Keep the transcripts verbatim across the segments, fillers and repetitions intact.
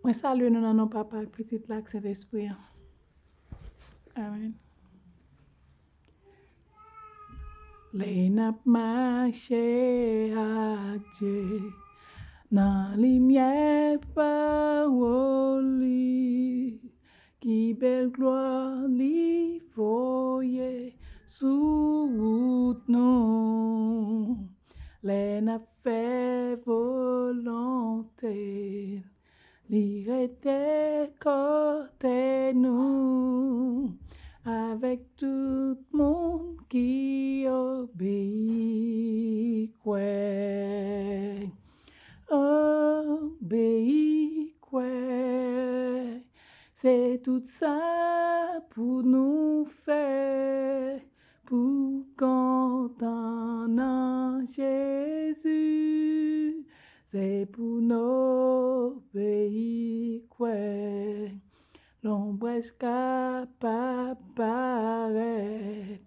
Mwen salye nou nan non Papa ak Pitit la ak Sentespri an. Amen. Lè n ap mache ak Dye nan limyè pawòl li, ki bèl glwa li voye sou wout nou. Lè n ap fè volonte l, li rete kote nou, avèk tout moun ki obeyi kwè. Obeyi kwè, se tout sa pou nou fè. Pou kontan nan Jezi, se pou n obeyi kwè. Lonbraj ka pa parèt,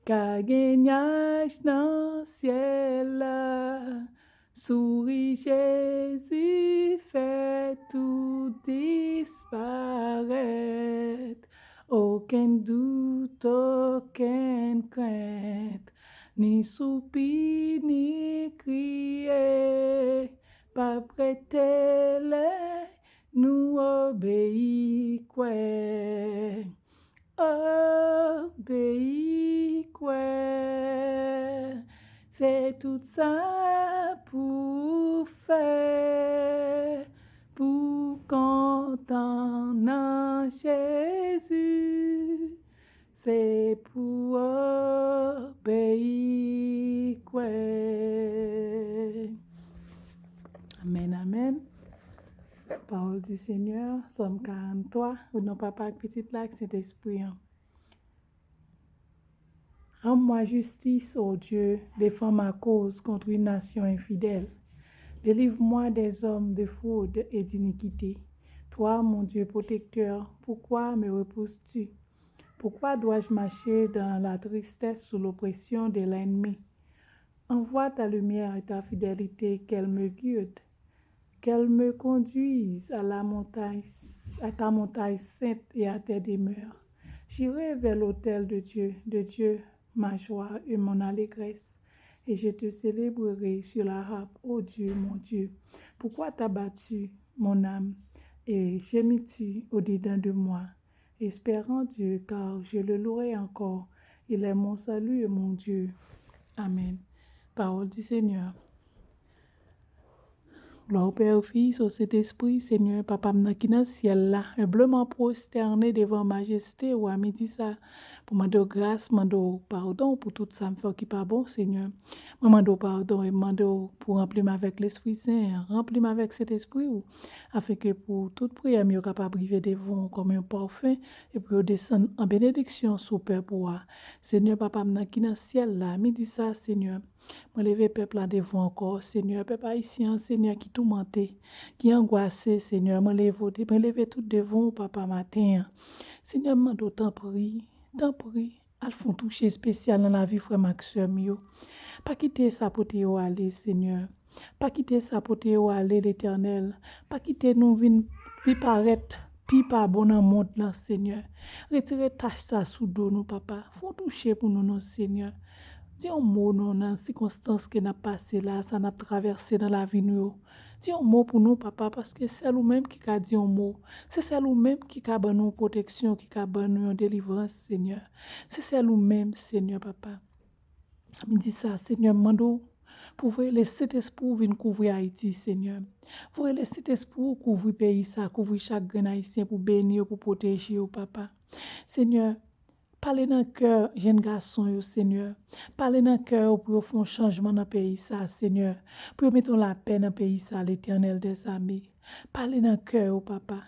ka gen nyaj nan syèl la. Souri Jezi fè tout disparèt. Okenn dout, okenn krent, ni soupi, ni kriye, p ap rete lè nou obeyi kwè. Obeyi kwè, se tout sa pou fè. Pou kontan nan Jezi, se pou obeyi kwè. Amèn, amèn. Pawòl di Senyè, Sòm karannntwa, o non Papa ak Pitit la ak Sentespri an. Rends-moi justice, ô Dieu, défends ma cause contre une nation infidèle. Délivre-moi des hommes de fraude et d'iniquité. Toi, mon Dieu protecteur, pourquoi me repousses-tu? Pourquoi dois-je marcher dans la tristesse sous l'oppression de l'ennemi? Envoie ta lumière et ta fidélité, qu'elle me guide, qu'elle me conduise à la montagne, à ta montagne sainte et à tes demeures. J'irai vers l'autel de Dieu, de Dieu, ma joie et mon allégresse, et je te célébrerai sur la harpe, ô Dieu, mon Dieu. Pourquoi t'as battu mon âme et gémis-tu au-dedans de moi? Espère en Dieu, car je le louerai encore. Il est mon salut et mon Dieu. Amen. Pawòl di Senyè. Glwa o Pè, o Fis, o Sentespri, Senyè, Papa m nan ki nan syèl la, enbleman pwostène devan majeste ou a midi sa, pou mande w gras, mande w padon pou tout sa m fè w ki pa bon, Senyè. Mwen mande w padon e mande w pou ranpli m avèk Lespri Sen an, ranpli m avèk Sentespri w, afenke pou tout priyè m yo kapab rive devan w kòm yon pafen, e pou yo desann an benediksyon sou pèp ou a. Senyè, Papa m nan ki nan syèl la, midi sa, Senyè, mwen leve pèp la devan w ankò, Senyè, pèp ayisyen an, Senyè, ki toumante, ki angwase, Senyè, mwen leve, mwen leve tout devan w, Papa, maten an. Senyè, m mande w, tanpri, tanpri, al fè yon touche espesyal nan lavi frè m ak sè m yo. Pa kite sa pote yo ale, Senyè. Pa kite sa pote yo ale, Letènèl. Pa kite nou vin pi parèt, pi pa bon nan mond lan, Senyè. Retire tach sa sou do nou, Papa. Fè yon touche pou nou, non, Senyè. Di yon mo, non, nan sikonstans ke n ap pase la, sa n ap travèse nan lavi nou yo. Di yon mo pou nou, Papa, paske sèl ou menm ki ka di yon mo. Se sèl ou menm ki ka ban nou yon pwoteksyon, ki ka ban nou yon delivrans, Senyè. Se sèl ou menm, Senyè, Papa. Midi sa, Senyè, m mande w pou voye Lesentespri w vin kouvri Ayiti, Senyè. Voye Lesentespri w kouvri peyi sa, kouvri chak grenn Ayisyen pou beni yo, pou pwoteje yo, Papa. Senyè, pale nan kè jèn gason yo, Senyè. Pale nan kè yo pou yo fè yon chanjman nan peyi sa, Senyè. Pou yo mete yon lapè nan peyi sa, Letènèl dèzame. Pale nan kè yo, Papa.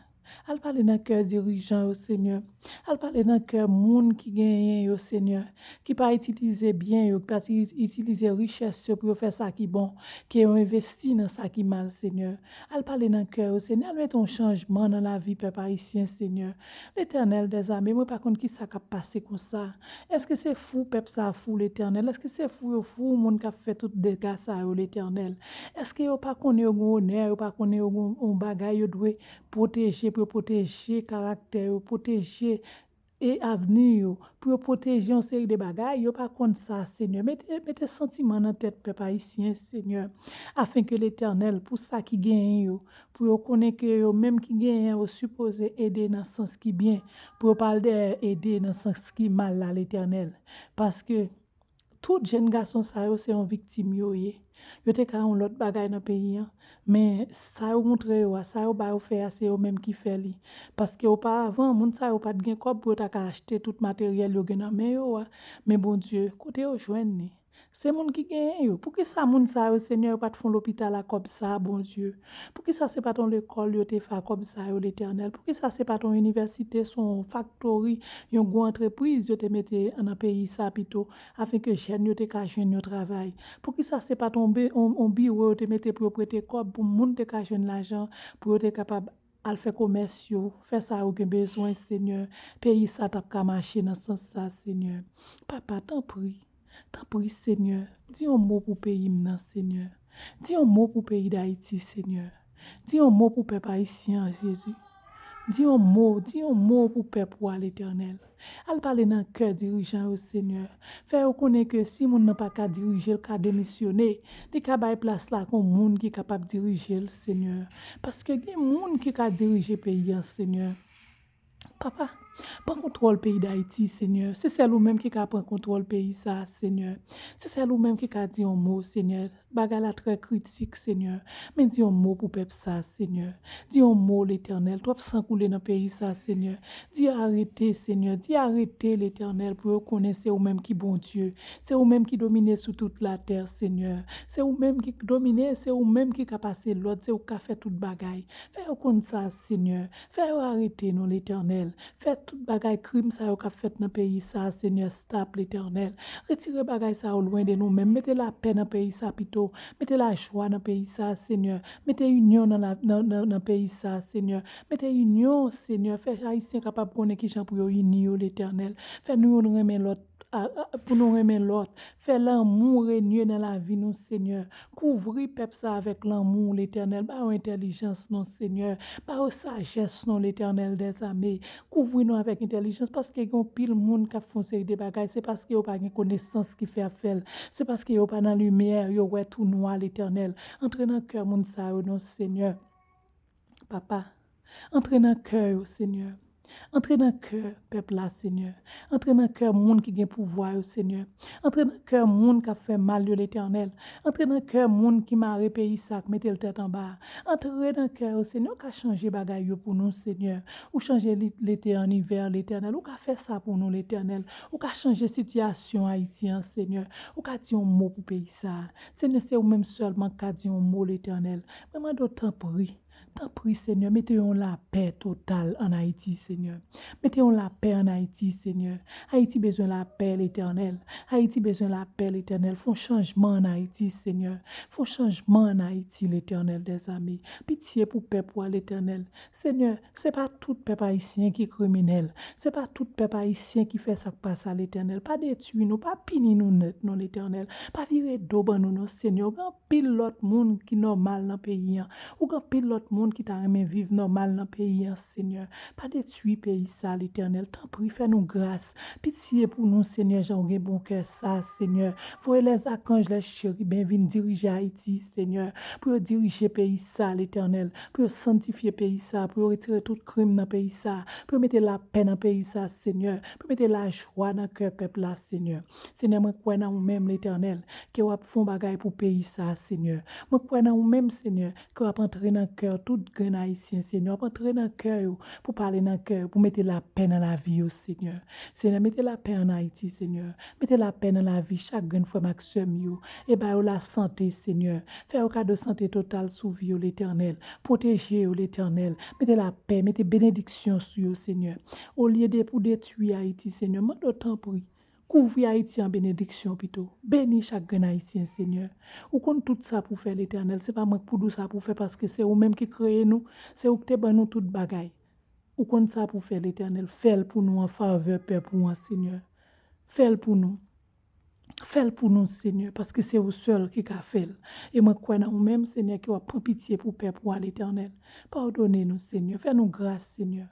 Al pale nan kè dirijan yo, Senyè. Al pale nan kè moun ki genyen yo, Senyè, ki pa itilize byen yo, ki pa ti-, itilize richès yo pou yo fè sa ki bon, ke yo envesti nan sa ki mal, Senyè. Al pale nan kè yo, Senyè. Al mete yon chanjman nan lavi pèp ayisyen, Senyè. Letènèl dèzame, mwen pa konn ki sa k ap pase konsa. Èske se fou pèp sa a fou, Letènèl? Èske se fou yo fou moun k ap fè tout dega sa yo, Letènèl? Èske yo pa konnen yo gen onè, yo pa konnen yo gen yon bagay yo dwe pwoteje, pou yo pwoteje karaktè yo, pwoteje e avni yo, pou yo pwoteje yon seri de bagay, yo pa konn sa, Senyè. Mete, mete santiman nan tèt pèp ayisyen, Senyè, afenke Letènèl, pou sa ki genyen yo, pou yo konnen ke yo menm ki genyen, yo sipoze ede nan sans ki byen, pou yo pa al dèyè ede nan sans ki mal la, Letènèl. Paske tout jèn gason sa yo, se yon viktim yo ye. Yo te ka yon lòt bagay nan peyi an, men sa yo montre yo a, sa yo ba yo fè a, se yo menm ki fè li. Paske oparavan, moun sa yo pa t gen kòb pou yo ta ka achte tout materyèl yo gen nan men yo a. Men Bondye, kote yo jwenn li? Se moun ki genyen yo. Poukisa moun sa yo, Senyè, yo pa t fè yon lopital a kòb sa a, Bondye? Poukisa se pa t yon lekòl yo te fè a kòb sa yo, Letènèl? Poukisa se pa t yon inivèsite, se yon faktori, yon gwo antrepriz yo te mete nan peyi sa pito, afenke jèn yo te ka jwenn yon travay? Poukisa se pa t yon bi-, yon, yon biwo yo te mete pou yo prete kòb, pou moun te ka jwenn lajan, pou yo te kapab al fè komès yo, fè sa yo gen bezwen, Senyè? Peyi sa t ap ka mache nan sans sa, Senyè. Papa, tanpri, tanpri, Senyè, di yon mo pou peyi m nan, Senyè. Di yon mo pou peyi Dayiti, Senyè. Di yon mo pou pèp ayisyen an, Jezi. Di yon mo, di yon mo pou pèp ou a, Letènèl. Al pale nan kè dirijan yo, Senyè. Fè yo konnen ke si moun nan pa ka dirije, l ka demisyone. Li ka bay plas la ak yon moun ki kapab dirije l, Senyè. Paske gen moun ki ka dirije peyi an, Senyè. Papa, pran kontwòl peyi Dayiti, Senyè. Se sèl ou menm ki ka pran kontwòl peyi sa a, Senyè. Se sèl ou menm ki ka di yon mo, Senyè. Bagay la trè kritik, Senyè. Men di yon mo pou pèp sa a, Senyè. Di yon mo, Letènèl. Twòp san koule nan peyi sa a, Senyè. Di arete, Senyè. Di arete, Letènèl, pou yo konnen se ou menm ki Bondye. Se ou menm ki domine sou tout latè, Senyè. Se ou menm ki domine, se ou menm ki ka pase lòd, se ou ki ka fè tout bagay. Fè yo konn sa, Senyè. Fè yo arete nou, Letènèl. Fè tout bagay krim sa yo k ap fèt nan peyi sa, Senyè, stop, Letènèl. Retire bagay sa yo lwen de nou menm. Mete lapè nan peyi sa pito. Mete lajwa nan peyi sa, Senyè. Mete inyon nan, la, nan, nan, nan peyi sa, Senyè. Mete inyon, Senyè. Fè Ayisyen kapab konnen kijan pou yo ini yo, Letènèl. Fè nou youn renmen lòt, a, a, pou nou renmen lòt. Fè lanmou renye nan lavi nou, Senyè. Kouvri pèp sa avèk lanmou, Letènèl. Ba yo entèlijans, non, Senyè. Ba yo sajès, non, Letènèl dèzame. Kouvri nou avèk entèlijans, paske gen anpil moun k ap fè yon seri de bagay, se paske yo pa gen konesans ki fè y ap fè l. Se paske yo pa nan limyè, yo wè tou nwa, Letènèl. Antre nan kè moun sa yo, non, Senyè. Papa, antre nan kè yo, Senyè. Antre nan kè pèp la, Senyè. Antre nan kè moun ki gen pouvwa yo, Senyè. Antre nan kè moun k ap fè mal yo, Letènèl. Antre nan kè moun ki mare peyi sa, k mete l tèt anba a. Antre nan kè yo, Senyè. Ou ka chanje bagay yo pou nou, Senyè. Ou chanje li, lete an ivè, Letènèl. Ou ka fè sa pou nou, Letènèl. Ou ka chanje sitiyasyon Ayiti an, Senyè. Ou ka di yon mo pou peyi sa a. Senyè, se ou menm sèlman k ka di yon mo, Letènèl. Mwen mande w, tanpri. Tanpri, Senyè, mete yon lapè total ann Ayiti, Senyè. Mete yon lapè ann Ayiti, Senyè. Ayiti bezwen lapè, Letènèl. Ayiti bezwen lapè, Letènèl. Fè yon chanjman ann Ayiti, Senyè. Fè yon chanjman ann Ayiti, Letènèl dèzame. Pitye pou pèp ou a, Letènèl. Senyè, se pa tout pèp ayisyen ki kriminèl. Se pa tout pèp ayisyen ki fè sa k pa sa, Letènèl. Pa detwi nou, pa pini nou nèt, non, Letènèl. Pa vire do ban nou, non, Senyè. Ou gen anpil lòt moun ki nòmal nan peyi an. Ou gen anpil lòt moun ki ta renmen viv nòmal nan peyi an, Senyè. Pa detwi peyi sa, Letènèl. Tanpri, fè nou gras. Pitye pou nou, Senyè, jan w gen bon kè sa, Senyè. Voye lèzakanj, lècheriben vin dirije Ayiti, Senyè. Pou yo dirije peyi sa, Letènèl. Pou yo sanntifye peyi sa, pou yo retire tout krim nan peyi sa, pou yo mete lapè nan peyi sa, Senyè. Pou yo mete lajwa nan kè pèp la, Senyè. Senyè, mwen kwè nan ou menm, Letènèl, ke w ap fè yon bagay pou peyi sa, Senyè. Mwen kwè nan ou menm, Senyè, ke w ap antre nan kè tout grenn Ayisyen, Senyè, w ap antre nan kè yo, pou pale nan kè yo, pou mete lapè nan lavi yo, Senyè. Senyè, mete lapè ann Ayiti, Senyè. Mete lapè nan lavi chak grenn frè m ak sè m yo, e ba yo lasante, Senyè. Fè yo kado sante total sou vi yo, Letènèl. Pwoteje yo, Letènèl. Mete lapè, mete benediksyon sou yo, Senyè. Olye de pou detwi Ayiti, Senyè, mande w tanpri, kouvri Ayiti an benediksyon pito. Beni chak grenn Ayisyen, Senyè. Ou konn tout sa pou fè, Letènèl. Se pa mwen k pou di w sa pou fè, paske se ou menm ki kreye nou, se ou ki te ban nou tout bagay. Ou konn sa pou fè, Letènèl. Fè l pou nou an favè pèp ou an, Senyè. Fè l pou nou. Fè l pou nou, Senyè, paske se ou sèl ki ka fè l. E mwen kwè nan ou menm, Senyè, ke w ap pran pitye pou pèp ou a, Letènèl. Padone nou, Senyè. Fè nou gras, Senyè.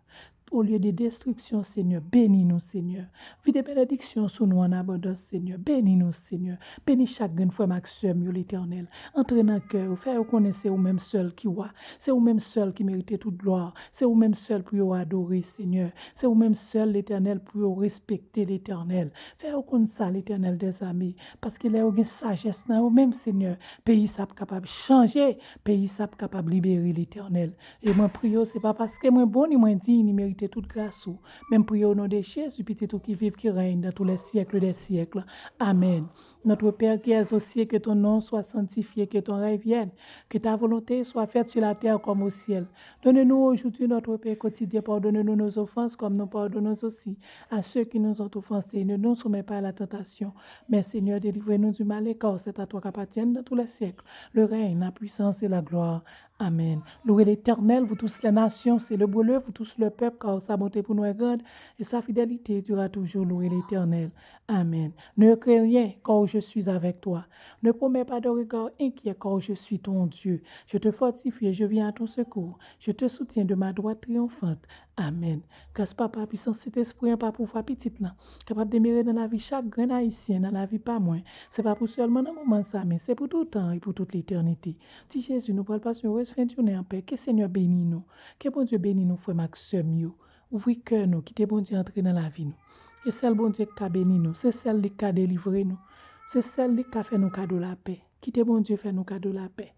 Olye de destriksyon, Senyè, beni nou, Senyè. Vide benediksyon sou nou an abondans, Senyè. Beni nou, Senyè. Beni chak grenn frè m ak sè m yo, Letènèl. Antre nan kè yo, fè yo konnen se ou menm sèl ki wa. Se ou menm sèl ki merite tout glwa. Se ou menm sèl pou yo adore, Senyè. Se ou menm sèl, Letènèl, pou yo respekte, Letènèl. Fè yo konn sa, Letènèl dèzame. Paske lè yo gen sajès nan yo menm, Senyè, peyi sa ap kapab chanje, peyi sa ap kapab libere, Letènèl. E mwen priye w, se pa paske mwen bon, ni mwen diy, ni merite tout gras ou. Men m priye w o non de Jezi, Pitit ou ki viv, ki règne dans tous les siècles des siècles. Amèn. Notre Père qui es aux cieux, que ton nom soit sanctifié, que ton règne vienne, que ta volonté soit faite sur la terre comme au ciel. Donne-nous aujourd'hui notre pain quotidien, pardonne-nous nos offenses comme nous pardonnons aussi à ceux qui nous ont offensés. Ne nous soumets pas à la tentation, mais Seigneur, délivre-nous du mal, car c'est à toi qu'appartiennent dans tous les siècles le règne, la puissance et la gloire. Amen. Louez l'Éternel, vous tous les nations, célébrez-le, vous tous le peuple, car sa bonté pour nous est grande, et sa fidélité durera toujours. Louez l'Éternel. Amen. Ne crains rien, car je suis avec toi. Ne promets pas de regard inquiet, car je suis ton Dieu. Je te fortifie, je viens à ton secours. Je te soutiens de ma droite triomphante. Amèn. Gras Papa, pwisans Sentespri an, pa pouvwa Pitit lan, kapab demere nan lavi chak grenn Ayisyen, nan lavi pa mwen. Se pa pou sèlman nan moman sa, men se pou toutan e pou tout letènite. Ti Jezi, nou pral pase yon erez fen jounen anpè. Ke Senyè beni nou. Ke Bondye beni nou, frè m ak sè m yo. Ouvri kè nou, kite Bondye antre nan lavi nou. E sèl Bondye ki ka beni nou, se sèl li ki ka delivre nou. Se sèl li ki ka fè nou kado lapè. Kite Bondye fè nou kado lapè.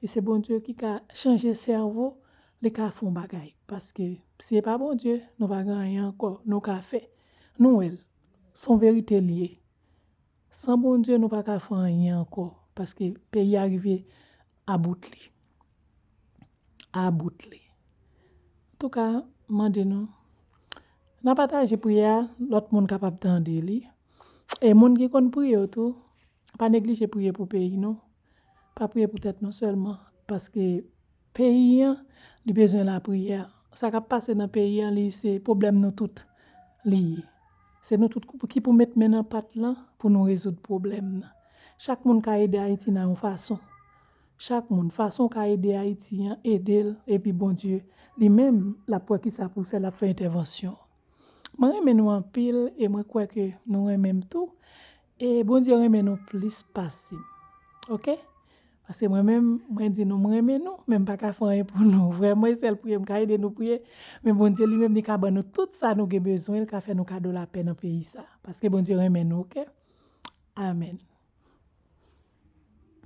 E se Bondye ki ka chanje sèvo, li ka fè yon bagay. Paske si se pa Bondye, nou pa gen anyen ankò nou ka fè. Nou wè l, se yon verite l ye. San Bondye, nou pa ka fè anyen ankò, paske peyi a rive a bout li. A bout li. Antouka, m mande nou, n a pataje priyè a, lòt moun kapab tande li. E moun ki konn priye yo tou, pa neglije priye pou peyi nou. Pa priye pou tèt nou sèlman, paske peyi an, li bezwen lapriyè. Sa k ap pase nan peyi an, li se pwoblèm nou tout li ye. Se nou tout ki pou met men nan pat lan pou nou rezoud pwoblèm nan. Chak moun ka ede Ayiti nan yon fason. Chak moun, fason w ka ede Ayiti an, ede l, epi Bondye, li menm, l ap wè kisa pou l fè, l ap fè entèvansyon. Mwen renmen nou anpil e mwen kwè ke nou renmen m tou. E Bondye renmen nou plis pase m. Oke? Paske mwen menm, mwen di nou, mwen renmen nou, men m pa ka fè anyen pou nou. Vrèman, e sèl priye m ka ede nou priye. Men Bondye li menm, li ka ban nou tout sa nou gen bezwen, li ka fè nou kado lapè nan peyi sa. Paske Bondye renmen nou, oke? Amèn.